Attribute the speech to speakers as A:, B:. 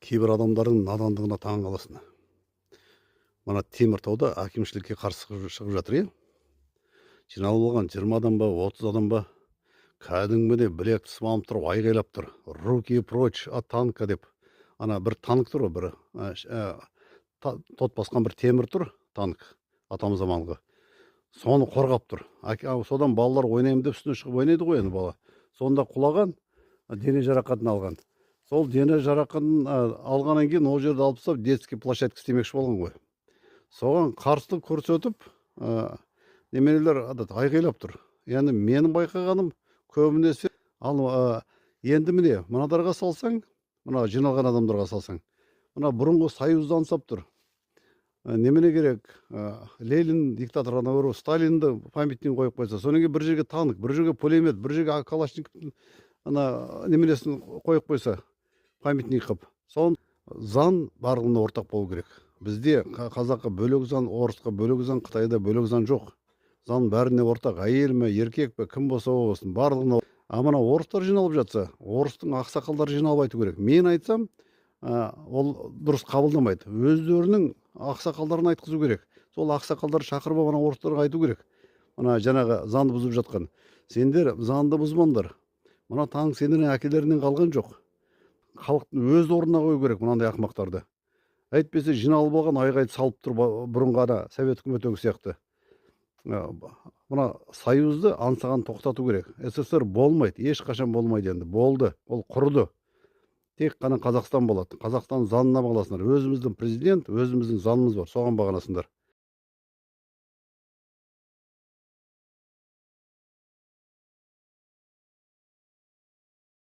A: Кейбір адамдардың надандығына таң қаласың. Мына Теміртауда әкімшілікке қарсы шығып жатыр, иә. Жиналып алған 20 адам ба, 30 адам ба, кәдімгідей білек сыбанып тұрып айғайлап тұр: «Руки прочь от танка» деп. Ана бір танк тұр ғой, бір тот басқан бір темір тұр, танк, атам заманғы, соны қорғап тұр. Содан балалар ойнаймын деп үстіне шығып ойнайды ғой енді бала, сонда құлаған, дене жарақатын алған. Сол дене жарақатын алғаннан кейін ол жерді алып тастап, детский площадка істемекші болған ғой. Соған қарсылық көрсетіп, неменелер айғайлап тұр. Яғни менің байқағаным, көбінесе ал енді міне, мынадарға салсаң, мына жиналған адамдарға салсаң, мына бұрынғы союзды аңсап тұр. Немене керек, Ленин диктатор, ана біреу Сталинді памятник қойып қойса, содан кейін бір жерге танк, бір жерге пулемет, бір жерге Калашниковтың ана неменесін қойып қойса памятник қылып. Сол заң барлығына ортақ болу керек. Бізде қазаққа бөлек заң, орысқа бөлек заң, қытайда бөлек заң жоқ. Заң бәріне ортақ, әйел ме, еркек пе, кім болса болсын, барлығына. А мына орыстар жиналып жатса, орыстың ақсақалдары жиналып айту керек. Мен айтсам, ол дұрыс қабылдамайды. Өздерінің ақсақалдарын айтқызу керек. Сол ақсақалдарды шақырып алып, ана орыстарға айту керек: мына жаңағы заңды бұзып жатқан сендер, заңды бұзбаңдар, мына танк сендердің әкелеріңнен қалған жоқ. Халықтың өз орнына қою керек мынандай ақымақтарды. Әйтпесе жиналып алған айғайды салып тұр, бұрынғы ана совет үкіметі сияқты. Мына союзды аңсаған тоқтату керек. СССР болмайды, ешқашан болмайды, енді болды, ол құрыды. Тек қана Қазақстан болады. Қазақстан заңына бағынасыңдар. Өзіміздің президент, өзіміздің заңымыз бар, соған бағынасыңдар.